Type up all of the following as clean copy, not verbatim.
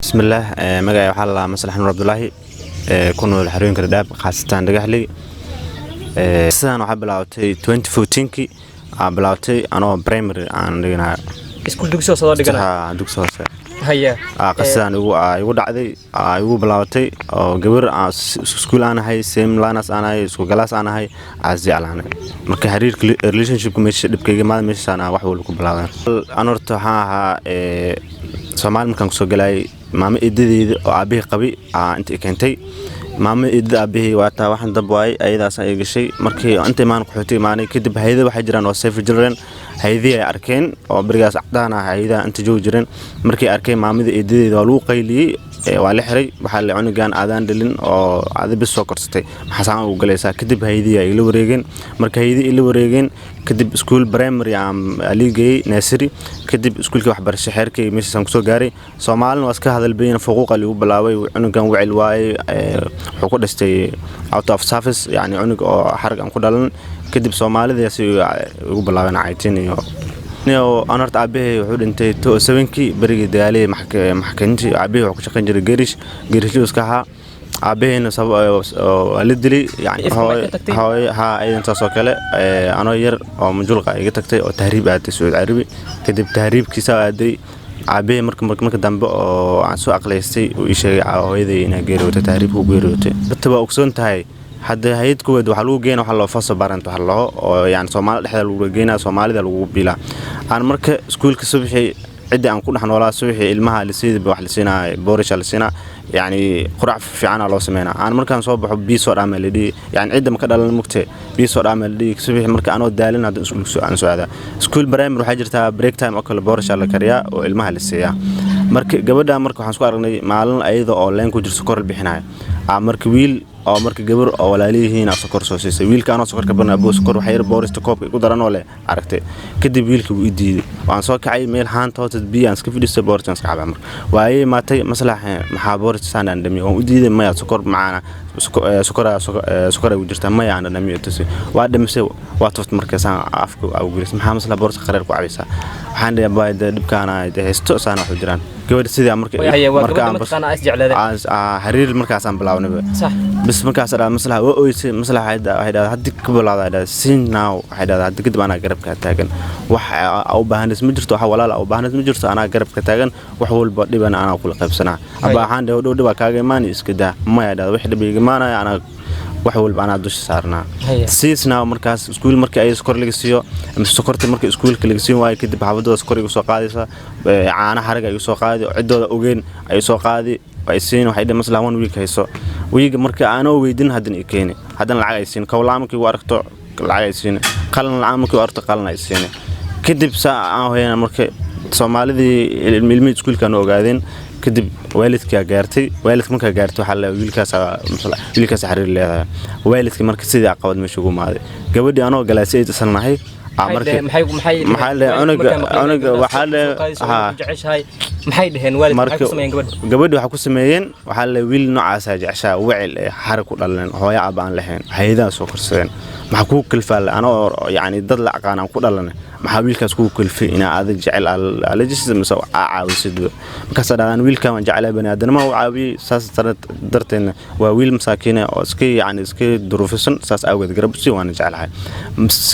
Bismillaah, magacay waxaa la dhahaa Maslax Nuur Cabdulaahi, ku nool xerooyinka Dhadhaab, khaasatan Dhagaxley. Sidaan waxaa bilaabatay 2014kii aa bilaabtay, anoo primary aan dhiganayo. Iskuul dugsi hoose adoo dhiganaya? Haa, dugsi hoose. Haye. Qisadan igu dhacday, igu bilaabatay oo gabar aan iskuul aan ahay, same liners aan ahay, isku class aan ahay, aas jeclaanay. Marka xiriirka, relationshipka, meesha dhibkayga maada meeshaan aan wax walba ku bilaaban. An horta waxaan ahaa Soomaali markaan kusoo galayay, maamo eedadeeda oo aabihii qabay aa inta i keentay. Maamo eedada aabihii waa taa, waxaan dab waayay, ayadaas ay gashay. Markii inta imaan qaxooti imaanay kadib, hay'ada waxay jiraan oo Save Children, hay'adihii ay arkeen oo berigaas cadaan ah, hay'adaha inta joogi jireen. Markay arkeen maamada eedadeeda, waa lagu qayliyey, waa la xiray. Waxaa la cunugan aadaan dhalin oo aada bis soo korsatay, maxaa saan ugu galaysaa? Kadib hay'adihii ay la wareegeen. Marka hay'adihii ay la wareegeen kadib, iskuul primary aan lii geeyey, nursery. Kadib iskuulkii waxbarasho xeerkay meeshaasaan kusoo gaaray. Soomaalina waa iska hadalbayin, fuquuqa ligu bilaabay: cunugan wicil waaye, wuxuu ku dhashtay out of service, yacni cunug oo xarag aan ku dhalan. Kadib soomaalidaas igu bilaabeen caytin iyo an. Horta aabahey wuxuu dhintay 2007kii, berigii dagaalihii maxkamintii. Aabahey wuxuu ku shaqayn jiray geerish, geerishliu iska ahaa. Aabaheyna waa la dilay yani. Ifka ma ka tagtay? Hooyo haa, ayadan saas oo kale, anoo yar oo majulqa iga tagtay oo tahriib aaday Sacuudi Carabi. Kadib tahriibkiisa aaday aabahey. Marka dambe oo aan soo aqlaystay, uu ii sheegay hooyaday inay geeriyootay, tahriibka ku geeriyootay. Horta waa ogsoon tahay hadda, hay'ad kuweed waxaa lagu geena waxa loo foster parent waxa laho oo yani Soomaalida dhexda lagu geynaa, Soomaalida lagu biilaa. Aan marka iskuulka subaxii cidda aan ku dhex noolaa, subaxii ilmaha lisiidaba wax la siinaa, boorisha la siinaa, yacni qurac fiicana loo sameynaa. Aan markaan soo baxo, biyo soo dhaama la dhihi, yani cidda maka dhalan mugte, biyo soo dhaama la dhihi subaxii. Marka anoo daalin hadda iskuulka aan soo aadaa. Iskuul primary waxaa jirtaa break time oo kale, boorisha la kariyaa oo ilmaha la siiyaa. Marka gabadha marka waxaan isku aragnay maalin ayada oo leen ku jirto, sokor la bixinayo. Marka wiil oo marka gabar oo walaaliyihiin sokor soo siisay wiilka. Anoo sokorka barna, aboo sokor waxa yar boorista koobka igu daran oo leh aragtay. Kadib wiilka wuu i diiday. Waan soo kacay, meel haanta hoosteed biyo aan iska fadhiistay, boorista aan iska cabaa. Marka waayey maatay, maslax maxaa boorista saan aan dhamiyo? Waan u diiday. Maya, sokor macaana, sokor ay ugu jirtaa. Maya, aan dhamiyo tusi. Waa dhamisay, waa tuftay. Markaasaan afka ugu gelisay. Maxaa maslax boorista qareer ku cabaysaa? Waxaan dhihi, abaa dee dhibkaana dee haysto, saana wax u jiraan. Gabadha sidii marka marka aan xiriir markaasaan bilaabnayba bis. Markaas dhaa maslaxa waa oysay. Maslaxa waxay dhahdaa haddi ka bilaawda, waxay dhahdaa sin now, waxay dhahdaa haddi kadib anaa garabka taagan. Wax u baahanays ma jirto, wax walaal u baahanays ma jirto, anaa garabka taagan. Wax walba dhibana anaa kula qaybsanaa. Abaa waxaan dhahay, dhow dhibaa kaaga imaani, iska daa. Maya, dhahda, wax dhib iga imaanaya, anaa wax walba anaa dusha saarnaa siisna. Markaas iskuul markii ay sokor laga siiyo ama sokorta markii iskuulka laga siin waayo, kadib xaafadooda sokor igu soo qaadaysa, caana xarig ay igu soo qaadi, ciddooda ogeyn ay soo qaadi, ay siin. Waxay dhihi, maslaxa one week hayso. Wiiga marka aanoo weydin haddana i keeni, haddana lacag ay siin. Kawla'aan markii igu aragto, lacag ay siin. Qalin la'aan markii igu aragto, qalin ay siin. Kadib saa aan hoyana, marka Soomaalidii ilmihii iskuulkaan ogaadeen. Kadib waalidkaa gaartay. Waalidka markaa gaartay, waxaa la wiilkaas xiriir leedahay waalidka. Marka sidii caqabad meesha ugu imaaday gabadhii anoo galaasi ay isalnahay. Maxaa cunuga waxaa le maxay dhaheen waalidka? Maxay ku sameeyeen gabadha? Gabadhi waxaa ku sameeyeen, waxaa le wiil noocaasaa jeceshaa, wecel ee xarig ku dhaleen, hooyo aaba aan lahayn, hayadaha soo korsadeen. Maxaa kugu kalfaa anoo yacni dad la aqaan aan ku dhalanay? Maxaa wiilkaas kugu kalfay inaa adag jecel ala jishid mise aa caawisid? Markaas dhadaan wiilkan waan jeclaa, baniaadanima u caawiyey, saas darteedna waa wiil masaakiina oo iska yacni iska duruufisan, saas awgeed garab si waana jeclahay.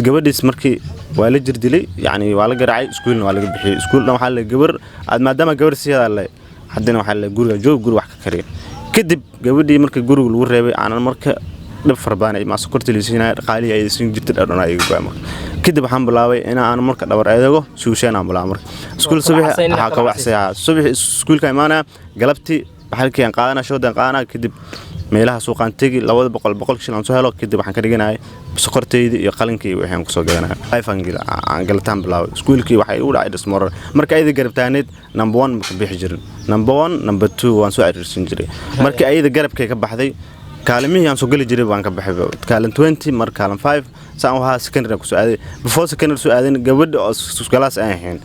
Gabadhiis markii waa la jirdilay, yacni waa la garaacay, iskuulna waa laga bixiyey. Iskuul dhan waxaa la gabar aad maadaama gabar siyadaa le, haddana waxaa la guriga joog, guri wax ka kariya. Kadib gabadhii marka guriga lagu reebay, aanan marka dhib fara badan ay sokorta liisiinaya, dhaqaalihii ay siin jirtay dhadhan iga go'ay. Marka kadib waxaan bilaabay in aan marka dhabar adeego suusheen aan bilaabay. Marka iskuul subax waxaa ka waxsaya, subax iskuulka imaanaya, galabtii halkii aan qaadana, shoodan qaadana. Kadib meelaha suuqaan tegi, 200 boqol shil aan soo helo. Kadib waxaan ka dhiganayay sokortayda iyo qalinkii wixii aan kusoo gadanaya. Iphone aan galataan bilaabay. Iskuulkii waxay igu dhacay dhismorar. Marka ayada garabtaaneed, number one ma ka bixi jirin, number one, number two waan soo ciriirsan jiray. Markii ayada garabkay ka baxday, kaalimihii aan soo geli jiray baan ka baxay, kaalin 20, mar kaalin 5 saan ahaa. Secondary ku soo aaday. Before secondary soo aadan, gabadha oo class aan ahayn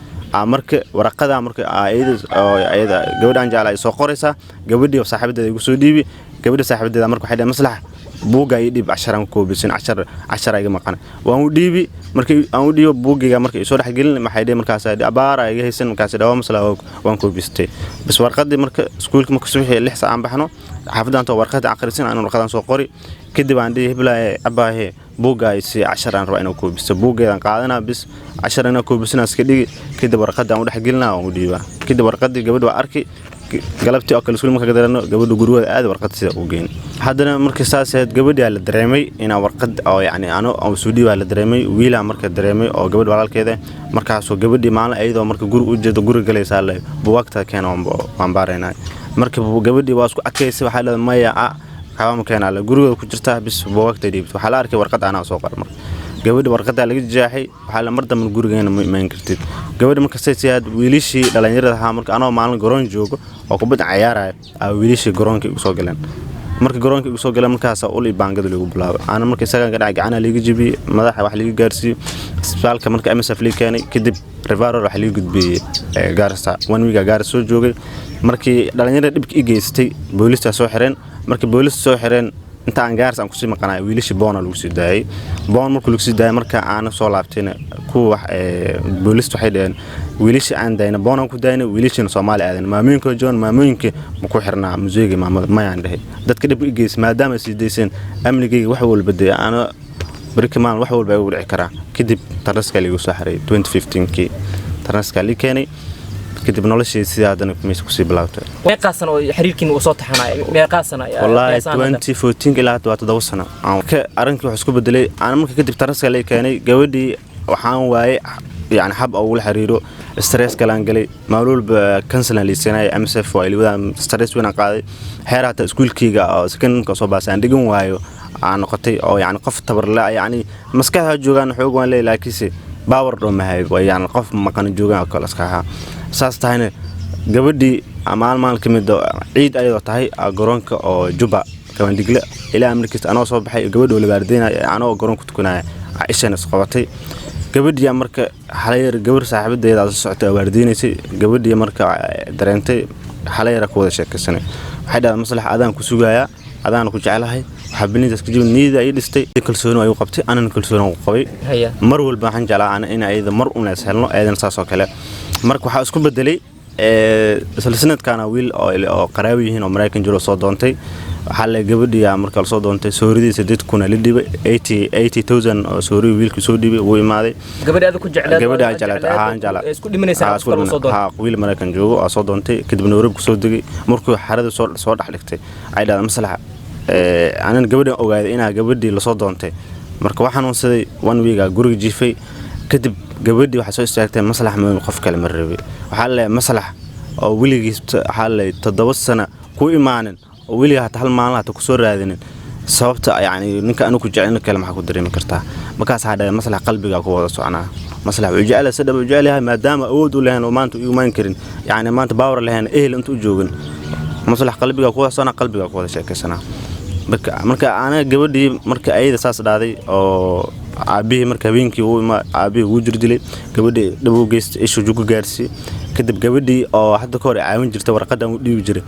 marka waraqada marka ayada oo ayada gabadha aan jeclahay soo qoraysaa, gabadhii oo saaxiibadeeda igu soo dhiibi. Gabadha saaxiibadeeda marka waxay dhahay, maslax Buugga ii dhiib, casharaan koobisin, cashar iga maqan. Waan u dhiibi. Markii aan u dhiibo buuggayga, marka isoo dhexgelin, maxay dhihi markaas abaara iga haysan. Markaas dhawa masla waan koobistay bas warqadii. Marka iskuulka marka subaxii 6 saac aan baxno, xaafadda warqadda akhrisin, aan warqadan soo qori. Kadib aan dhihi, "Hiblaaye, abaahe, buugga ay si cashar aan rabaa inaan koobisto." Buuggeedan qaadanaa bis, cashar inaan koobisana iska dhigi. Kadib warqadda aan u dhexgelinaa, waan u dhiibaa. Kadib warqaddii gabadha waa arki. Galabtii oo kale iskuul marka ka darano, gabadha gurigooda aad warqad sida u geyn. Haddana markii saas ahayd, gabadhaa la dareemay inaa warqad oo yacni ano aan soo dhiibaa la dareemay. Wiilaa marka dareemay oo gabadh walaalkeeda. Markaasoo gabadhii maalin ayadoo marka guri u jeedo, guri galaysaa, le buwaagta keena, waan baaraynaa. Marka gabadhii waa isku adkaysay. Waxaa leedahay, "Maya, a waxba ma keenaa." Le gurigooda ku jirtaa bis, buwaagta dhiibta. Waxaa la arkay warqad anaa soo qor. Marka gabadhi warqadaa laga jaaxay. Waxaa la mar dambe gurigeena ma imaan kartid gabadhi. Marka say siyaad wiilishii dhalinyarada ahaa, marka anoo maalin garoon joogo oo kubadda cayaaraya aa wiilishii garoonka igu soo galeen. Marka garoonka igu soo galeen, markaas ul iyo baangada lagu bilaabay. Ana marka isagan ka dhacay, gacanaha liiga jibiyey, madaxa wax liiga gaarsiiyey. Isbitaalka marka MSF lii keenay. Kadib referral waxa liiga gudbiyey Gaarisa. One week Gaarisa soo joogay. Markii dhalinyarada dhibka i geystay, booliistaa soo xireen. Markii booliista soo xireen, inta aan Gaaris aan kusii maqanaay, wiilashii boona lagu sii daayay. Boon markii lagu sii daayay, marka aan soo laabtayna, kuwa wax booliista waxay dhaheen, "Wiilashii aan daayna boonaan ku daayna, wiilashiina Soomaali aadan, maamooyinka joogan, maamooyinka ma ku xirnaa museega maamada?" Mayaan dhahay. Dadka dhibka i geysay maadaama sii dayseen, amnigayga wax walba dee ana beri kamaan wax walba igu dhici karaa. Kadib taraska liigu soo xareeyay 2015kii, taraska lii keenay. Kadib noloshii sidaa haddana meesha kusii bilaabtay. Meeqaa sano oo xiriirkiina uu soo taxanaya? Meeqaa sano? Wallaahi, 2014 ilaa hadda waa 7 sano. Arrinkii wuxuu isku bedelay aan marka kadib taraska lii keenay. Gabadhii waxaan waayay yani xab ugula xiriiro. Stress kalaan galay. Maalwalba counseling liisanaya, MSF waa ilwadaan. Stress weyn aan qaaday, xeer hataa iskuulkeyga oo secondary soo baasay aan dhigan waayo aan noqotay, oo yani qof tabar la, yani maskaxda joogaan xoog waan leeyahay, laakiinse power dhow ma hayo. Yani qof maqan joogaan oo kale iska ahaa. Saas tahayna, gabadhii maalin maalin ka mid ciid ayadoo tahay garoonka oo Juba Kabandigle, ilaa amarkiis anoo soo baxay, gabadhi oo labaardeynaya, anoo garoonka tukanaya, ishana isqabatay gabadhii. Marka xalayar gabar saaxiibadeeda soo socotay oo waardeynaysay gabadhii, marka dareentay, xalayara ku wada sheekaysanay. Waxay dhahday, "Maslax, adaan ku sugayaa, adaan ku jeclahay." Waxaa binidaas ka jibin niyada ay dhistay, kalsooni ayuu qabtay, anana kalsooni u qabay. Mar walba waxaan jeclaa ana in ayada mar un is helno, ayadana saas oo kale. Marka waxaa isku bedelay isla sanadkaana wiil oo qaraabi yihiin oo Maraykan jiro soo doontay. Waxaa le gabadhii marka lasoo doontay, sooridii 8,000 la dhibay, 80,000 oo soori wiilkii soo dhibay. Wuu imaaday. Gabadhi aad ku jeclaad? Gabadha aan jeclaad ahaan jeclaa. Isku dhimanaysaa, qof kale soo doontay? Haa, wiil Maraykan joogo oo soo doontay. Kadib Nairobi kusoo degay. Markuu xarada soo dhex dhigtay, ay dhahday, "Maslaxa, anan gabadhan ogaaday inaa gabadhii lasoo doontay." Marka waxaan xanuunsaday one week guriga jiifay. Kadib gabadhii waxay soo istaagtay, "Maslax ma qof kale ma rabay." Waxaa leeyahay, "Maslax oo weligiis waxaa leeyahay 7 sano ku imaanin oo weligaa hata hal maalin hata kusoo raadinin, sababta yacni ninka anigu ku jecel kale maxaa ku dareemi kartaa?" Markaas waxaa dhahay, "Maslax qalbigaa ku wada soconaa. Maslax wuu jecel, si dhab u jecel yahay, maadaama awood u lahayn oo maanta u imaan karin, yacni maanta power lahayn, ehel inta u joogin. Maslax qalbigaa ku wada soconaa, qalbigaa ku wada sheekaysanaa." Marka ana gabadhii marka ayada saas dhaaday oo aabihii marka habeenkii uu ima, aabihii wuu jirdilay gabadhii, dhib u geystay, ishu jugu gaarsiiyey. Kadib gabadhii oo hadda ka hor caawin jirtay, warqadan u dhiibi jiray,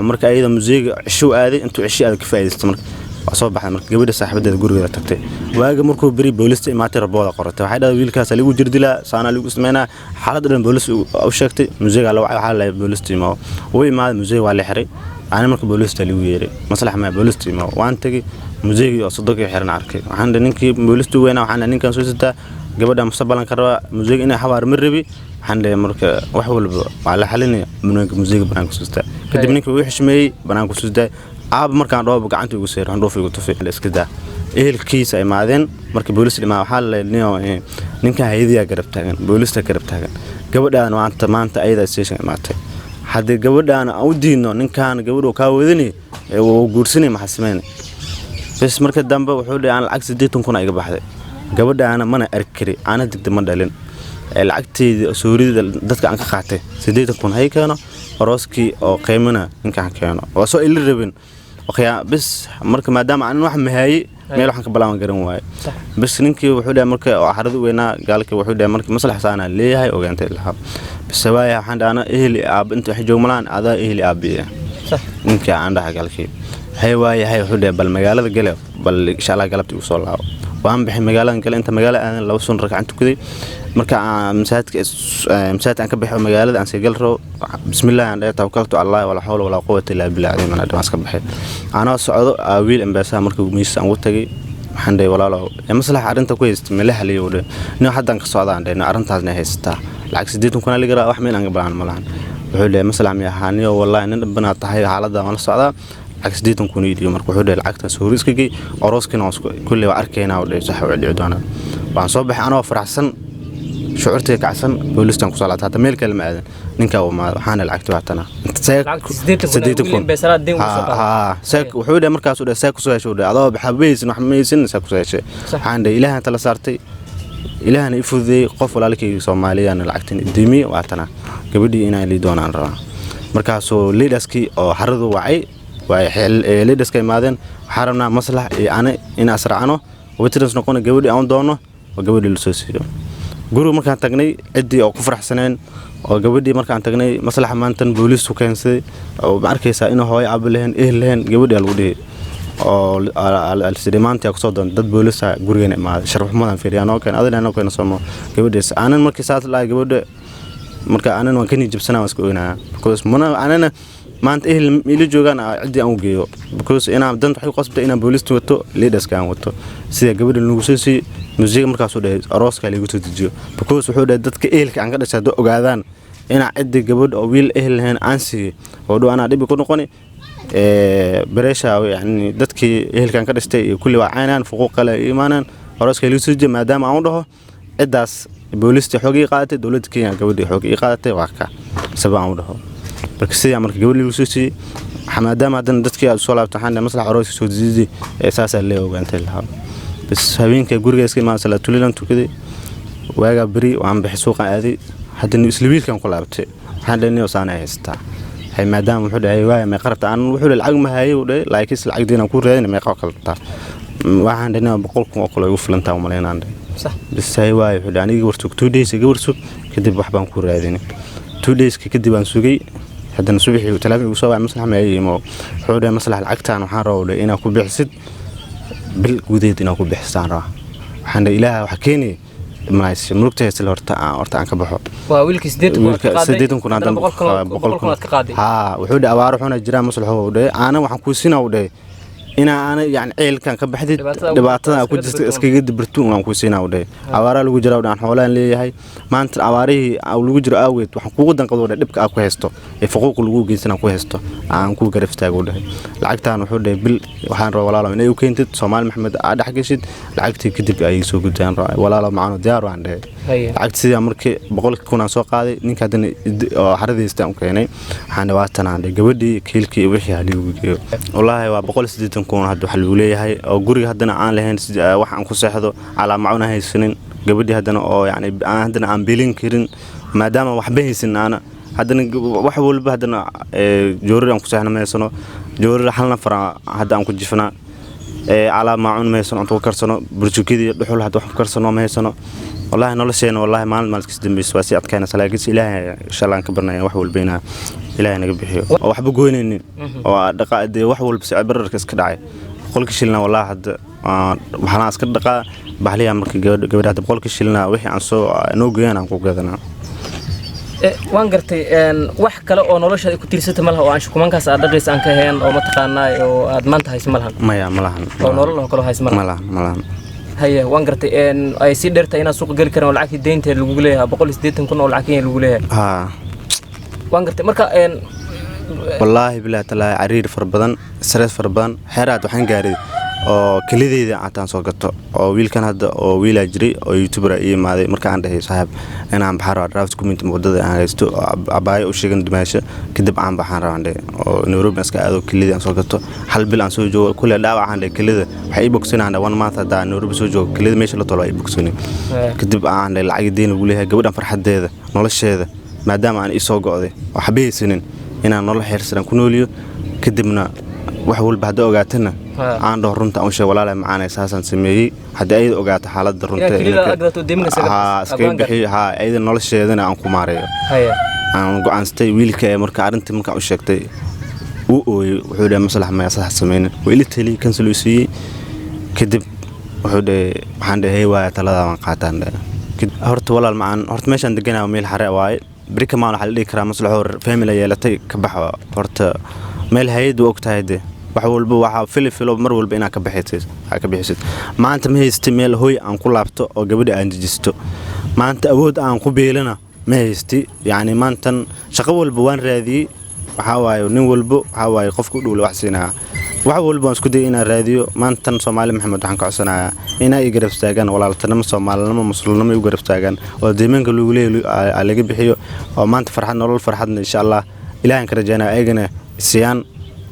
marka ayada museega cishuu aaday, intuu cishi aaday ka faa'iidaystay. Marka waa soo baxday. Marka gabadha saaxiibadeeda gurigeeda tagtay. Waaga markuu beri, boolista imaatay, rabooda qoratay. Waxay dhahday, "Wiilkaas ligu jirdilaa, saanaa ligu sameynaa." Xaaladda dhan boolis u sheegtay. Museega la wacay. Waxaa la boolista imaa. Wuu imaaday museega, waa la xiray. Ani marka boolista ligu yeeray, "Maslax maa boolista imaa." Waan tagay museegii oo soddonkii xiran arkay. Waxaan dhahay ninkii boolista weynaa, waxaan dhahay, "Ninkan soo sitaa gabadha mustaqbalan ka rabaa, museega inay xabaar ma rabi." Waxaan dhahay, "Marka wax walba waa la xalinaya, banaanka museega banaanka soo sitaa." Kadib ninkii wuu xishmeeyey, banaanka soo sitaa. Aaba markaan dhoobo gacanta igu seeray, xandhuuf igu tufay, iska daa. Ehelkiisa imaadeen. Marka boolista imaa, waxaa la ninkan hayadiyaa garab taagan, boolista garab taagan, gabadhaan maanta ayadaa station imaatay. Haddii gabadhaan aan u diidno, ninkaan gabadhu kaa wadanay wuu guursanay, maxaa sameynay bes? Marka dambe wuxuu dhihi, "Aan lacag 80,000 iga baxday, gabadhaana mana arki kari, aana degdeg ma dhalin. Lacagteedii soorida dadka aan ka qaatay 80,000 hay keeno, arooskii oo qiimana ninkaan keeno." Waa soo ila rabin bis. Marka maadaama aan wax mahaayey, meel waxaan ka balaaban garan waaye bas. Ninkii wuxuu dhahay, marka oo xarada weynaa gaalkii, wuxuu dhahay, "Marka maslax saanaa leeyahay ogaantay lahaa bas waaya." Waxaan dhahay, "Ana eheli aaba inta wax joog malaan, adaa eheli aabiye." Ninkii aan dhahay gaalkii Hay waayahay, wuxuu dhahay bal magaalada gale, bal insha Allah galabtii uu soo laabo. Waan bixin magaaladan gale, inta magaala aadan 2 sun ragcan tukaday. Marka aan masaajidka aan ka baxo, magaalada aan sii gal rabo, bismillaah aan dhahay, tawakaltu cala allahi, walaa xawla walaa quwata illaa billah cadiim, aan dhahay, iska baxay. Anoo socdo wiil embeesaha markii miis aan ugu tagay, waxaan dhahay, walaalow, maslaxa arrinta ku haysta mala haliyo? Dhahay, nin haddaan ka socdaan dhahay, arrintaasna haysataa, lacag 80,000 laga rabaa, wax meel aan ka balaan ma lahan. Wuxuu dhahay, maslax mi ahaaniyo, wallaahi nin dhanbanaa tahay, xaaladda waan la socdaa, lacag 80,000 ii dhiibo. Marka wuxuu dhahay, lacagtaas hore iska gey, arooskina kulley waa arkaynaa, dhahay, sax waa dhici doonaa. Waan soo baxay anoo faraxsan, shucuurtay kacsan, boolistan kusoo laabtay, hata meel kale ma aadan. Ninkaa u imaaday, waxaana lacagti waatana. Wuxuu dhahay, markaasuu dhahay, see kusoo heshay? Dhahay, adoo xabaysin wax maysin, see kusoo heshay? Waxaan dhahay, ilaahan tala saartay, ilaahana i fududeeyey, qof walaalkayga Soomaaliyana lacagtan idimiye, waatana gabadhii inaan lii doonaan rabaa. Markaasuu leaderskii oo xaradu wacay, leaderska imaadeen, waxaa rabnaa maslax iyo ane in asracano, witness noqono, gabadhii aan doono oo gabadhii lasoo siiyo. Guriga markaan tagnay, ciddii oo ku faraxsaneen oo gabadhii markaan tagnay, maslaxa maantan booliisku keensaday oo ma arkaysaa inuu hooyo aabo lahayn, ehel lahayn, gabadhii lagu dhihi oo alsidhi maanta kusoo doon dad boolisa gurigeena imaaday, sharafxumadan fiiriya anoo keen adina anoo keena soomo gabadhiis. Aanan markii saas lahay gabadha, marka anan waan ka nijabsanaa, waan iska oynaa, because mana anana maanta ehel ila joogaan ciddii aan u geeyo, because inaan danta waxay qasbtay inaan booliista wato, leaderska aan wato, sida gabadha lagu soo siiyey musiga. Markaasuu dhahay, arooska lagu soo dejiyo, because wuxuu dhahay, dadka ehelka aan ka dhashay haddii ogaadaan inaa ciddi gabadh oo wiil ehel lahayn aan siiyey, oo dhow anaa dhibi ku noqoni bereesha, yani dadkii ehelkan ka dhashtay iyo kulli waa caynaan fuquuq kale imaanaan. Arooska lagu soo dejiyo, maadaama aan u dhaho ciddaas booliista xoog ii qaadatay, dowladda Kenya gabadhii xoog ii qaadatay, waa ka sabab aan u dhaho. Marka sidaa marka gabadh lagu soo siiyey, maadaama haddana dadkii aad soo laabto, waxaan dhahay, maslax arooska soo dejiyay ee saasaa lee ogaantay lahaa. Bas habeenka guriga iska imaan, salaatulilan tukaday, waagaa beri waan bixi, suuqan aaday, haddana isla wiilkan ku laabtay. Waxaan dhahay, niyo saana haysataa hay, maadaama wuxuu dhahay, waaya meeqa rabtaa? Aan wuxuu dhahay, lacag ma hayay, uu dhahay, laakiin lacagdiina ku raadin, meeqa kale rabtaa? Waxaan dhahay, 100,000 oo kale igu filantaa umalaynaan dhahay. Bas hay waaya, wuxuu dhahay, aniga warsug 2 days, iga warsug, kadib wax baan ku raadinay. 2 days kadib aan sugay, haddana subaxii telefoon igu soo wacay, maslax ma imo? Wuxuu dhahay, maslax lacagtaan waxaan rabaa, dhahay, inaad ku bixisid bil gudaheed, inaad ku bixisaan rabaa. Waxaan dhahay, ilaaha waxa keenay malays murugta haysta, horta aan horta aan ka baxo. Waa wiilkii 80,000 aad ka qaaday? 80,000 haddana 100,000 aad ka qaaday. Haa, wuxuu dhahay, abaar wuxuuna jiraa, maslaxo, uu dhahay, aana waxaan kuu siinaa, uu dhahay, inaa aana yani ceelkan ka baxdid, dhibaatada ku jirta iskaga dibirto waan kuu siinaa, uu dhahay. Abaaraa lagu jiraa, aan xoolaan leeyahay maanta, abaarihii lagu jiro aageed waxaan kuugu danqado, dhahay, dhibka aad ku haysto ee fuquuqa lagu geysan aan ku haysto aan kuu garab istaago, uu dhahay. Lacagtaan wuxuu dhahay, bil waxaan rabaa, walaalo, inay u keentid Soomaali Maxamed aad dhex geshid, lacagtii kadib ay soo gudbaan, walaalo macano, diyaar waan dhahay. Lacagta sidaa markii 100,000 aan soo qaaday, ninka haddana oo xaradiista aan u keenay, waxaan dhawaatanaan dhahay, gabadhii kiilkii iyo wixii haliigu geeyo. Wallaahi waa 180,000 hadda waxa lagu leeyahay, oo guriga haddana aan lahayn wax aan ku seexdo, calaamacuna haysanin, gabadhii haddana oo yani aan haddana aan bilin karin, maadaama waxba haysan aana haddana wax walba haddana joorari aan ku seexno ma haysano, joorari hal nafar hadda aan ku jifnaa, calaamacun ma haysano, cunto ku karsano, burjukadii dhuxul hadda wax ku karsano ma haysano. Wallaahi nolosheena, wallaahi maalin maalinkiis dambaysa waa sii adkaynaysa, laakiinse Ilaahay insha Allah aan ka barnaya wax walba inaa Ilaahay naga bixiyo, oo waxba goynaynin, oo dhaqa dee wax walba sicir bararka iska dhacay. 100-ka shilina wallaahi hadda waxaan iska dhaqaa baxliyaa. Marka gabadha hadda 100-ka shilina wixii aan soo noo geeyaan aan ku gadanaa. Waan gartay. Wax kale oo noloshaada ku tiirsata ma laha oo aan shukumankaas aad dhaqaysa aan ka ahayn oo mataqaanaa oo aad maanta hayso ma lahan? Maya, ma lahan. Oo nolol oo kale hayso ma lahan? Ma lahan, ma lahan. Haye, waan gartay. Ay sii dheertahay inaad suuqa geli karin oo lacagtii deynteed lagu leeyahay, 180,000 oo lacag Kenya lagu leeyahay. Haa. Waan gartay. Marka Wallaahi bilaahi tallaahi, cariir fara badan, stress fara badan, xeeraad waxaan gaaray oo kelideyda hataan soo gato, oo wiilkan hadda oo wiilaa jiray oo youtuber ii imaaday. Marka aan dhahay, saaxiib, inaan baxaan rabaa, draft community wadada aan haysto oo abaayo u sheegan dumaasho, kadib aan baxaan rabaan dhahay, oo Nairobi aan iska aado, kelidii aan soo gato, hal bil aan soo joogo, kulle dhaawac aan dhahay, kelida waxay ii bogsanayaan dhahay, one month haddaa Nairobi soo joogo, kelida meesha la tolo waa ii bogsani. Kadib aan dhahay, lacag deyn lagu leeyahay, gabadhan farxadeeda, nolosheeda, maadaama aan ii soo go'day oo waxba haysanin, inaan nolol xeersanan ku nooliyo, kadibna wax walba hadda ogaatana aan dhaho runta, aan u sheego, walaalahay macaanay, saasaan sameeyey, haddii ayada ogaato xaaladda runta Inaad kelida aad gadato, deymanka iskaga haa, bixiso, iskaga go'aan bixiyo, haa, ayada nolosheedana aan ku maareeyo. Aan go'aansatay wiilka ee marka arrintii markaan u sheegtay. Wuu ooyey, wuxuu dhahay, "Maslax, maya, sax sameynin." Waa ila taliyey, counsel uu siiyey. Kadib wuxuu dhahay, waxaan dhahay, "Hey, waaya, taladaa waan qaataan." Dhahay, "Horta walaal macaan, horta meeshaan deganaa meel xare waaye. Beri kamaan waxaa la dhihi karaa Maslaxoo family yeelatay, ka bax. Horta meel hay-addu og tahay dee wax walba waxaa fili filo mar walba inaad ka bixisid, aad ka bixisid. Maanta ma haysti meel hoy aan ku laabto oo gabadha aan dejisto. Maanta awood aan ku biilana ma haysti. Yacni maantan shaqo walba waan raadiyey. Waxaa waaye nin walbo, waxaa waaye qofka u dhow la wax siinayaa. Wax walba waan isku dayay inaan raadiyo. Maantan Soomaali Maxamed waxaan ka codsanayaa inay i garab istaagaan, walaaltinimo, Soomaalinimo, muslimnimo igu garab istaagaan oo deymanka lagu leeyahay laga bixiyo oo maanta farxad, nolol farxadna, insha Allah, Ilaahan ka rajaynaya ayagana siiyaan.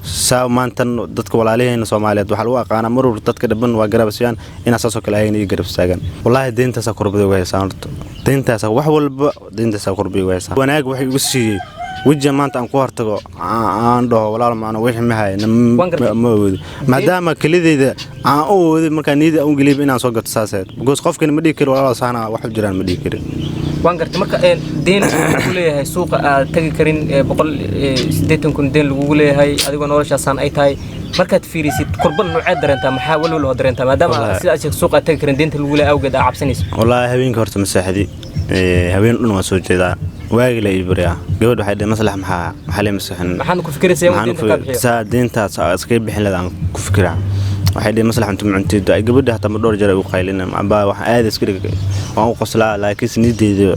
Saa maantan dadka walaalaheena Soomaaliyeed waxaa lagu aqaanaa mar walba dadka dhiban waa garab siiyaan, inaa saasoo kale ayagana ii garab istaagaan. Wallaahi deyntaasaa kurbada uga haysaa. Horta deyntaasaa wax walba, deyntaasaa kurbada uga haysaa. Wanaag waxay igu siiyey wejiga maanta aan ku hortago aan dhaho, "Walaal macno, wixii ma hayo." Waan gartay. Ma awoodo, maadaama kelideyda aan u awooday markaa niyada aan u geliyay inaan soo gato saaseed, because qofkani ma dhihi kari, "Walaal, saana wax u jiraan," ma dhihi karin. Waan gartay. Marka deen lagugu leeyahay, suuqa aad tagi karin, 180,000 deen lagugu leeyahay, adigoo noloshaasaan ay tahay, markaad fiirisid kurban nooceed dareentaa? Maxaa walwal oo dareentaa, maadaama Wallaahi. sida aad sheegtay suuqa aad tagi karin, deenta lagugu leeyahay awgeed aad cabsanayso? Wallaahi habeenka horta ma seexdi. Habeen dhan waan soo jeedaa, waagi la ii baryaa. Gabadh waxay dhahay, "Maslax, maxaa lee masaxin?" Maxaad ku fikiraysaa inuu Maxaan deenta kaa bixiyo? Saa deyntaas aa iskaga bixin lahayd aan ku fikiraa. Waxay dhihi, "Maslax, cunto ma cuntid?" Ay gabadha hataa ma dhowr jeer ay u qaylin amba waxaan aada iska dhig, waan u qoslaa, laakiinse niyadeyda.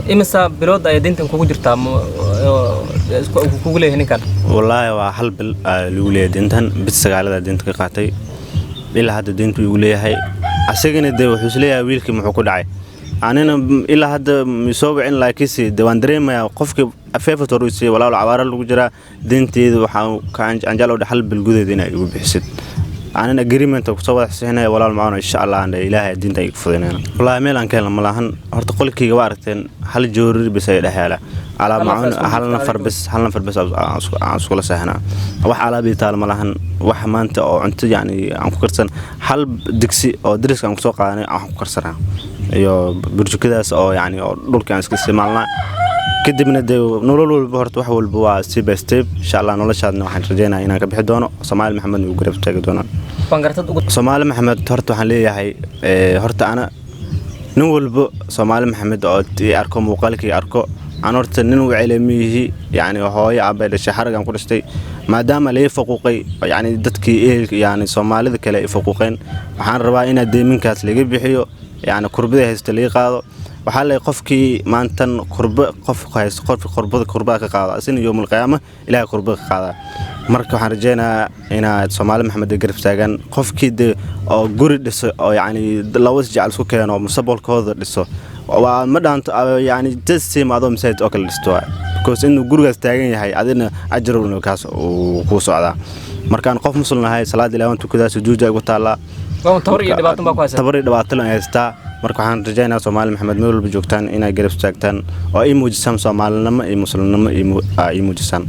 Imisa bilood ayay deyntan kugu jirtaa kugu leeyahay ninkan? Wallaahi waa hal bil aa lagu leeyahay deyntan. Bis sagaalada deynta ka qaatay, ilaa hadda deyntu igu leeyahay. Asagana dee wuxuu isleeyahay, "Wiilkii muxuu ku dhacay?" Anina ilaa hadda soo wicin, laakiinse dee waan dareemayaa qofkii afeefat hor u siiyey. "Walaalo, cabaaro lagu jiraa, deynteeda waxaan ka anjecel oo hal bil gudaheeda inaa igu bixisid." Anina agreement kusoo wada xisixinaya, "Walaal macano, insha Allah," aan dhahay, "Ilaahay diinta iga fudaynayna." Wallaahi meel aan ka helna ma lahan. Horta qolkayga waa aragteen, hal joorari bes ay dhex yaala alaab. Hal nafar Macun isku hal jirta nafar adigu. Bes hal nafar bes aan iskula seexnaa. Wax alaab ii taal ma lahan. Wax maanta oo cunto yacni aan ku karsan, hal digsi oo dariska aan kusoo qaadanay aan ku karsanaa iyo burjukadaas oo yacni oo dhulka aan iska isticmaalnaa. Kadibna dee nolol walba horta wax walba waa step by step. Insha Allah noloshaadna waxaan rajeynayaa inaan ka bixi doono, Soomaali Maxamedna uu garab taagi doonaan. Waan gartad ugu Soomaali Maxamed horta waxaan leeyahay, horta ana nin walba Soomaali Maxamed oo i arko, muuqaalkii arko, aan horta nin wacele ma yihi. Yacni hooyo aabay dhashay xaragaan ku dhashtay, maadaama laga faquuqay, yacni dadkii ehelka, yacni Soomaalida kale ay faquuqeen, waxaan rabaa inaa deeminkaas laga bixiyo, yacni kurbada haysta laga qaado. Waxaa leeyahay qofkii maantan kurba qof haysto, qofkii kurbada kurbada ka qaado, asina yowmul qiyaama Ilaahay kurbada ka qaadaa. Marka waxaan rajeynayaa inaad Soomaali Maxamed ay garab taagaan. Qofkii de oo guri dhiso oo yacni laba is jecel isku keeno oo mustaqbalkooda dhiso, waa ma dhaanto yacni just same adoo masaajid oo kale dhisto waay, because inuu gurigaas taagan yahay adina ajar inuu kaas uu kuu socdaa. Markaan qof muslim ahay, salaada Ilaahay waan tukadaa, sujuuda igu taallaa. Waa tabar iyo dhibaato baa ku haysa. Tabar iyo dhibaato lan haystaa. Marka waxaan rajaynayaa Soomaali Maxamed meel walba joogtaan inay garab istaagtaan oo ay muujisaan Soomaalinimo iyo muslimnimo iyo ii muujisaan.